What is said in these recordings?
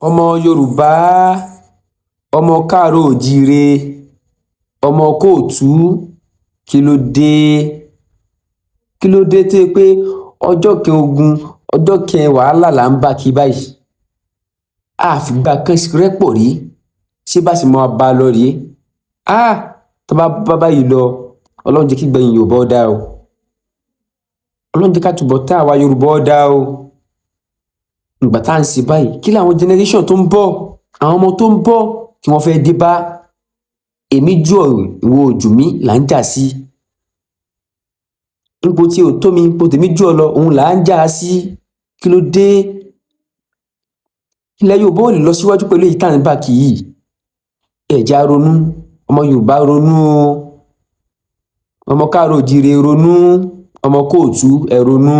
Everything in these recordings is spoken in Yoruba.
Ọmọ Yorùbá, ọmọ káàárọ̀ oòjíire, ọmọ kóòtù, kí ló dé? Kí ló dé tó yẹ pé ọjọ́ kan ogun, ọjọ́ kan wàhálà là ń bá kí báyìí? Àfìgbà kan rẹ́pọ̀ rí. Ṣé bá sì máa bá a lọ rèé? Tó bá bá báyìí lọ, Ọlọ́run jẹ́ kí gbẹ̀yìn Yorùbá ó dáa o. Ọlọ́run jẹ́ ká túbọ̀ tá àwa Yorùbá ó dáa o. Ìgbà tá à ń ṣe báyìí, kí làwọn generation tó ń bọ̀, àwọn ọmọ tó ń bọ̀, kí wọ́n fẹ́ dé bá? Èmi jù ọ́, ìwọ ò jù mí là ń jà sí. Ipò tí ò tó mi, ipò tèmi jù ọ lọ, òun là ń jà sí. Kí ló dé? Ilẹ̀ Yorùbá ò lè lọ síwájú pẹ̀lú èyí tá à ń bà kì í. Ẹ jẹ́ á ronú. Ọmọ Yorùbá, ronú o. Ọmọ káàárọ̀ oòjíire, ronú. Ọmọ kóòtù, ẹ ronú.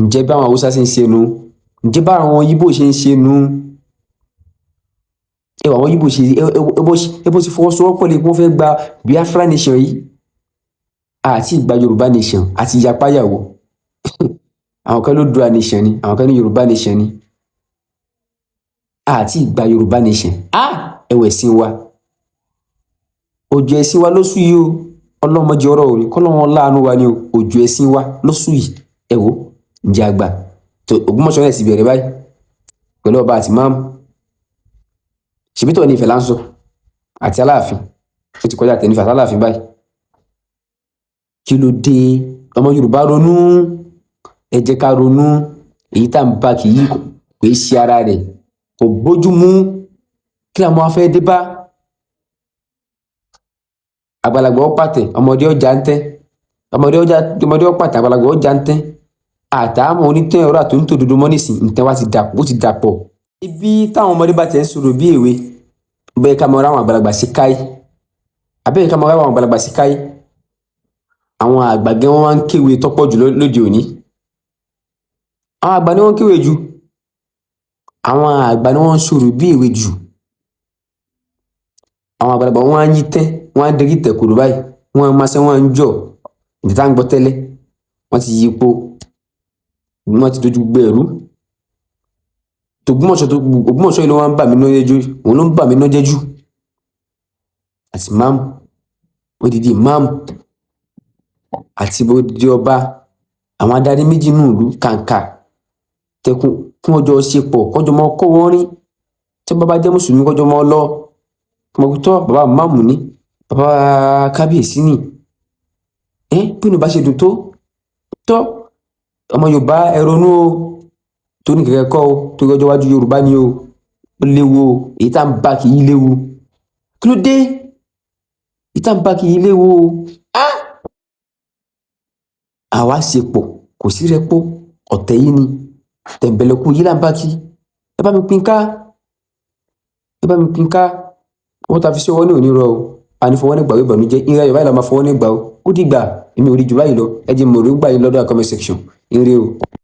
Ǹjẹ́ báwọn Haúsá ṣe ń ṣe nu? Ǹjẹ́ báwọn Íbò ṣe ń ṣe nu? Ẹ wọ àwọn Íbò ṣe ẹ bó ṣe fọwọ́sowọ́pọ̀ lè wọ́n fẹ́ gba Biafra nation yìí. Àti ìgbà Yorùbá nation àti ìyapáyàwó. Àwọn kan ló Oòduà nation ni, àwọn kan ní Yorùbá nation ni. Àti ìgbà Yorùbá nation, ẹwẹ̀ ẹ̀sìn wa, òjò ẹ̀sìn wa lóṣù yìí o. Ọlọ́mọdé ọ̀rọ̀ òní kọ́lọ́wọ́n láàánú wa ni o. Òjò ẹ̀sìn wa lóṣù yìí. Ẹ wò, ǹjẹ́ àgbà tó Ògbómọ̀ṣọ́ náà sì bẹ̀rẹ̀ báyìí pẹ̀lú ọba àti máàmù? Ṣèbítọ̀ ní Ifẹ̀ láńsọ àti Aláàfin. Ó ti kọjá tẹ̀nífẹ̀ àti Aláàfin báyìí. Kí ló dé? Ọmọ Yorùbá, ronú. Ẹ jẹ́ ká ronú. Èyí tá à ń bá kì í kò í ṣe ara rẹ̀, kò bójú mu. Kí làwọn afẹ́ dé bá? Àgbàlagbà ó pàtẹ, ọmọdé ọjà ń tẹ́. Ọmọdé ọjà, ọmọdé ó pàtẹ, àgbàlagbà ọjà ń tẹ́. Àtàwọn onítẹ̀ ọ̀rọ̀ àtòǹtò dodo mọ́ nísìn ntẹ́ wá ti dàpọ̀, ó ti dàpọ̀. Ibi táwọn ọmọdé bá ti ń sọ̀rọ̀ bí èwe, bẹ́ẹ̀ ká mọ ra àwọn àgbàlagbà sí káyé, àbẹ́ẹ̀ ká mọ ra àwọn àgbàlagbà sí káyé. Àwọn àgbà gan wọn wá ń kéwe tọ́pọ̀ jù lóde òní. Àwọn àgbà ni wọ́n ń kéwe jù, àwọn àgbà ni wọ́n ń sọ̀rọ̀ bí èwe jù. Àwọn àgbàlagbà wọn á yí tẹ́, wọ́n á derí tẹ̀kọ̀rọ̀ báyìí, wọ́n á máa ṣe, wọ́n á ń jọ̀ ìdí tá ń gbọ́ tẹ́lẹ̀. Wọ́n ti yípo, wọ́n ti dojú gbogbo ẹ̀rú. Tògbómọ̀ṣọ́ tó Ògbómọ̀ṣọ́ yìí ló wá ń bà mí nínú jẹ́, òun ló ń bà mí nínú jẹ́ jù. Àti máàmù, odidi máàmù àti odidi ọba, àwọn adarí méjì nínú ìlú kàǹkà tẹkùn kí wọ́n jọ ṣe pọ̀, kọ́jọ mọ́ kọ́ wọ́n rí. Tí wọ́n bá jẹ́ mùsùlùmí, kọ́jọ mọ́ lọ mọ̀kútọ́. Bàbá máàmù ní, bàbá kábíyèsí ní ẹ bí inú bá ṣe dùn tó tọ́. Ọmọ Yorùbá, ẹ ronú o. Tó ní kẹ̀kẹ́ kọ́ o, torí ọjọ́ iwájú Yorùbá ni o. Ó léwu o. Èyí tá à ń bá kì í léwu. Kí ló dé? Èyí tá à ń bá kì í léwu o. Àwa ṣe pọ̀, kò sí rẹ́pọ̀. Ọ̀tẹ̀ yìí ni tẹ̀m̀bẹ̀lẹ̀kù yìí là ń bá kí. Ẹ bá mi pín ká, ẹ bá mi pín ká. Owó tá a fi sí ọwọ́ ní òní rọ o. A ní fọwọ́ nígbà ìbànújẹ́. Ìrìn ayọ̀ báyìí la máa fọwọ́ nígbà o. Ó dìgbà, èmi ò rí jù báyìí lọ. Ẹ jẹ́ mọ̀ èròǹgbà yín lọ́dọ̀ comment section. Ire o.